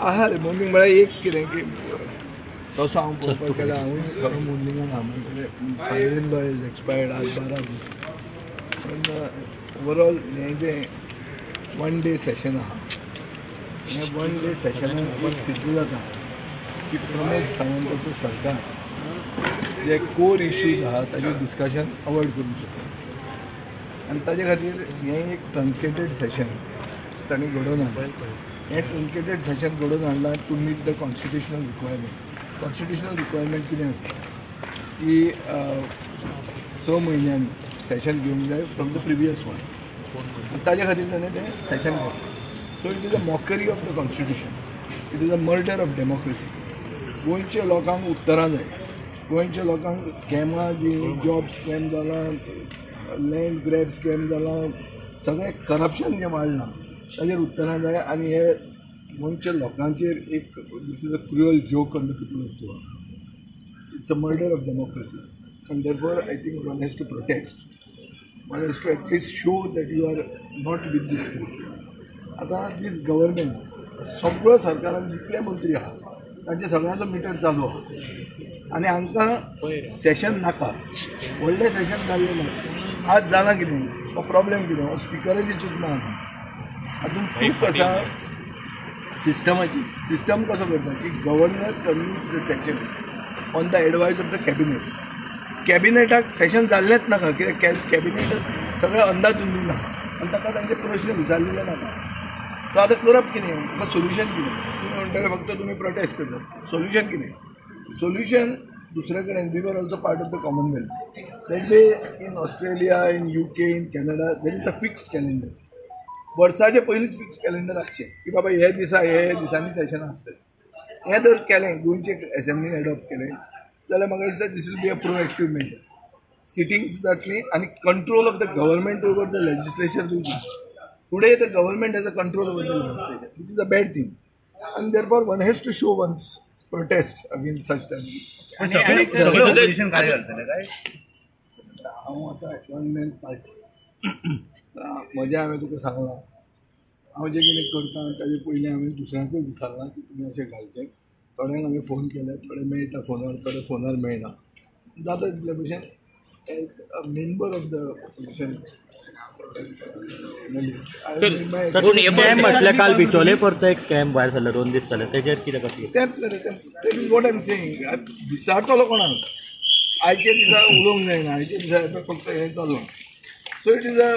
आहा रे मुवलींग म्हळ्यार एक कितें की तसो हांव पळोवपाक गेल्यार हांवूय खरो मुवलिंगान आहा. म्हणजे father in law is expired आज 12 दीस. पूण ओवरऑल हें जें वन डे सेशन आहा, हें वन डे सेशनान एक सिद्ध जाता की प्रमोद सावंताचो सरकार जे कोर इश्यूज आहा ताजेर डिस्कशन अवॉयड करूंक शकता आनी ताजे खातीर हें एक ट्रंकेटेड सेशन तांणी घडोवन हाडलें. हें ट्रंकेटेड सेशन घडोवन हाडलां to meet the constitutional requirement. Constitutional requirement कितें आसा की 6 म्हयन्यांनी सेशन घेवंक जाय फ्रॉम the previous one. ताजे खातीर ताणें तें सेशन घेतलें. So it is a mockery of the constitution, it is a murder of democracy. गोंयच्या लोकांक उत्तरां जाय. गोंयच्या लोकांक स्कॅमां जी जॉब स्कॅम जाला, लँड ग्रॅब स्कॅम जाला, सगळें करप्शन जें वाडलां ताजेर उत्तरां जाय. आनी हे गोंयच्या लोकांचेर एक this is a cruel joke on the people of Goa. It's a murder of democracy and therefore I think one has to protest, one has to at least show that you are not with this people. आतां दीस government सगळो सरकारान जितले मंत्री आहा तांचे सगळ्यांचो metre चालू आहा आनी हांकां सेशन नाका, व्हडलें सेशन जाल्लें ना. आज जालां कितें, हो प्रॉब्लेम कितें, हो स्पिकराची चूक ना, हातूंत चूक आसा सिस्टमाची. सिस्टम कसो करता की governor convenes the session on the advice of the cabinet. कॅबिनेटाक session जाल्लेंच नाका कित्याक कॅबिनेट सगळें अंदाज ना आनी ताका तांचे प्रश्न विचारलेले नाका. सो आतां करप कितें, तुका सोल्युशन कितें? तुमी म्हणटले फक्त तुमी प्रोटेस्ट करतात, सोल्युशन कितें? सोल्युशन दुसरे कडेन we were also part of the Commonwealth. That way in Australia, in UK, in Canada there is a fixed calendar. वर्साचे पयलींच फिक्स कॅलेंडर आसचें की बाबा हे दिसा हे दिसांनी सेशन आसतलें. हें जर केलें, गोंयचे एसेंब्लीन एडॉप्ट केलें जाल्यार म्हाका दिसता this will be a proactive measure. Sittings जातली आनी control of the government over the legislature will be. Today the government has a control over the legislature, which is a bad thing, and therefore one has to show one's protest against such time. हांव आतां one man party. म्हजें हांवें तुका सांगलां, हांव जें कितें करता ताजे पयलीं हांवें दुसऱ्यांकूय विचारलां की तुमी अशें घालचें. थोड्यांक हांवें फोन केले, थोडे मेळटा फोनार, थोडे फोनार मेळना. जाता तितले भशेन as a member of the opposition. Scam म्हटल्यार काल बिचोले परतो एक स्कॅम भायर सरलो, 2 दीस जाले, तेजेर कितें कशें? तेंच तें is what I am saying. विचारतलो कोणाक, आयच्या दिसा उलोवंक जायना, आयच्या दिसा फक्त हें चल्लां. So it is a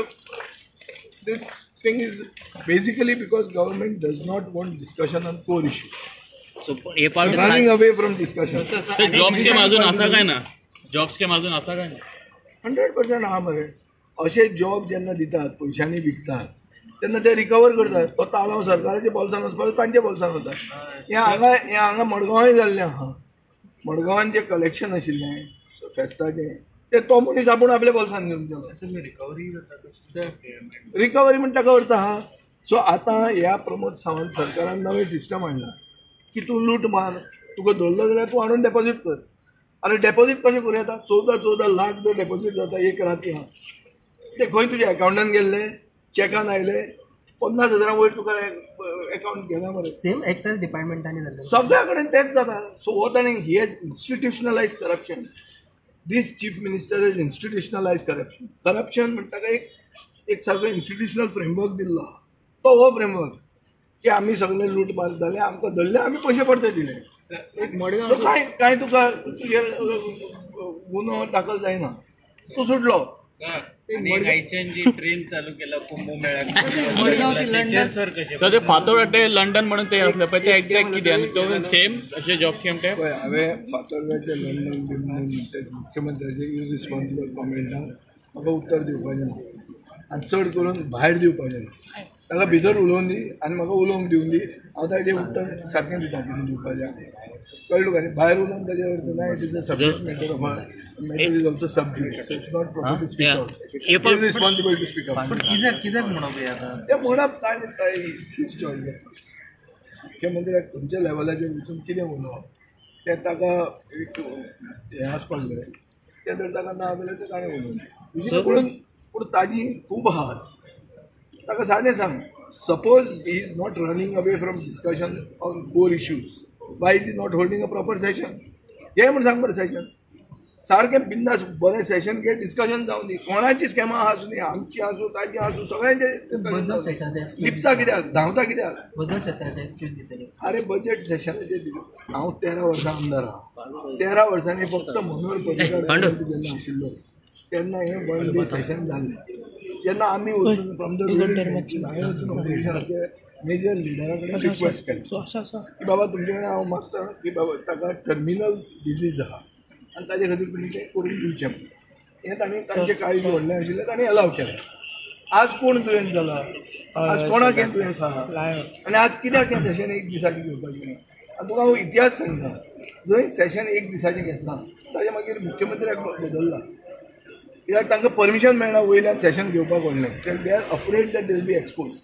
this thing is basically because government does not want discussion on core issue. Running away from discussion. Job scam अजून आसा काय ना? जॉब स्कॅम अजून आसा काय ना? 100% आहा मरे. अशे जॉब जेन्ना दितात, पयशांनी विकतात तेन्ना ते रिकवर करतात. तो तालांव सरकाराच्या बोल्सान वचपाक तांच्या बोल्सान वता. हें हांगा, हें हांगा मडगांवाय जाल्लें आहा. मडगांवान जें कलेक्शन आशिल्लें फेस्ताचें ते तो मनीस आपूण आपल्या बोल्सान घेवन गेलो. रिकवरी म्हण ताका अर्थ आहा. सो आतां ह्या प्रमोद सावंत सरकारान नवें सिस्टम हाडलां की तूं लूट मार, तुका धरलो जाल्यार तूं हाडून डेपोजीट कर. आनी डेपोजीट कशें करूं येता? 14-14 लाख जर डेपोजीट जाता एक राती आहा, ते खंय तुज्या एकावंटान गेल्ले, चॅकान आयले, 50,000 वयर तुका एकावंट घेना मरे. सेम एक्सायज डिपार्टमेंटांनी जाल्लें, सगळ्या कडेन तेंच जाता. सो हो ताणें he has institutionalise corruption. This chief minister has institutionalise corruption. Corruption म्हणटा ताका एक सारको इन्स्टिट्युशनल फ्रेमवर्क दिल्लो आहा. तो हो फ्रेमवर्क की आमी सगळे लूट मारताले, आमकां धरले, आमी पयशे परते दिले. कांय कांय तुका तुजेर गुन्हो दाखल जायना, तूं सुटलो. ट्रेन चालू केला कुंभमेळ्याक सर, कशें ते फातोर्डा ते लंडन म्हणून ते आसले पळय, ते एक्झॅक्ट कितें आनी तो सेम अशें जॉब स्कॅम ते. पळय हांवें फातोर्डाचे लंडन बिंडन म्हणटा मुख्यमंत्र्याचे इरिस्पॉन्सिबल कॉमेंटांक म्हाका उत्तर दिवपाचें ना आनी चड करून भायर दिवपाचें ना. ताका भितर उलोवन दी आनी म्हाका उलोवंक दिवन दी, हांव ताजें उत्तर सारकें दिता कितें दिवपाचें. कळ्ळें तुका? न्ही भायर उलोवन ताजेर अर्थ ना. It is a subject matter of matter is also sub judice. It's not proper to speak out, irresponsible to speak out. कित्याक म्हणप हें आतां? तें म्हणप ताणें his choice. मुख्यमंत्र्याक खंयच्या लेवलाचेर वचून कितें उलोवप तें ताका एक हें आसपाक जाय. तें जर ताका ना जाल्यार तें ताणें उलोवचें. पूण ताजी खूब आहात. ताका सादें सांग, Suppose he is not running away from discussion on core issues, why is he not holding a proper session? हे म्हूण सांग बरें सेशन सारकें बिंदास बरें सेशन घे, डिस्कशन जावं दी. कोणाची स्कॅमां आसूं दी, आमची आसूं ताची आसूं, सगळ्यांचे. लिपता कित्याक, धांवता कित्याक? अरे बजेट सेशनाचे हांव 13 वर्सां आमदार आहा. 13 वर्सांनी फक्त मनोहर पर्रीकार जेन्ना आशिल्लो तेन्ना हें वन डे सेशन जाल्लें. जेन्ना आमी वचून फ्रॉम the ruling हांवें वचून ऑपोजिशनाचे मेजर लिडरा कडेन रिक्वेस्ट केली की बाबा तुमचे कडेन हांव मागता की बाबा ताका टर्मिनल डिजीज आहा आनी ताजे खातीर तुमी तें करून दिवचें म्हणून. हें तांणी तांचें काळीज व्हडलें आशिल्लें, तांणी अलाव केलें. आज कोण दुयेंत जाला, आज कोणाक हें दुयेंस आहा आनी आज कित्याक हें सेशन एक दिसाचें घेवपाचें? आनी तुका हांव इतिहास सांगता, जंय सेशन एक दिसाचें घेतलां ताजे मागीर मुख्यमंत्र्याक बदल्ला, कित्याक तांकां परमिशन मेळना वयल्यान सेशन घेवपाक व्हडलें. They are afraid that they will be expose.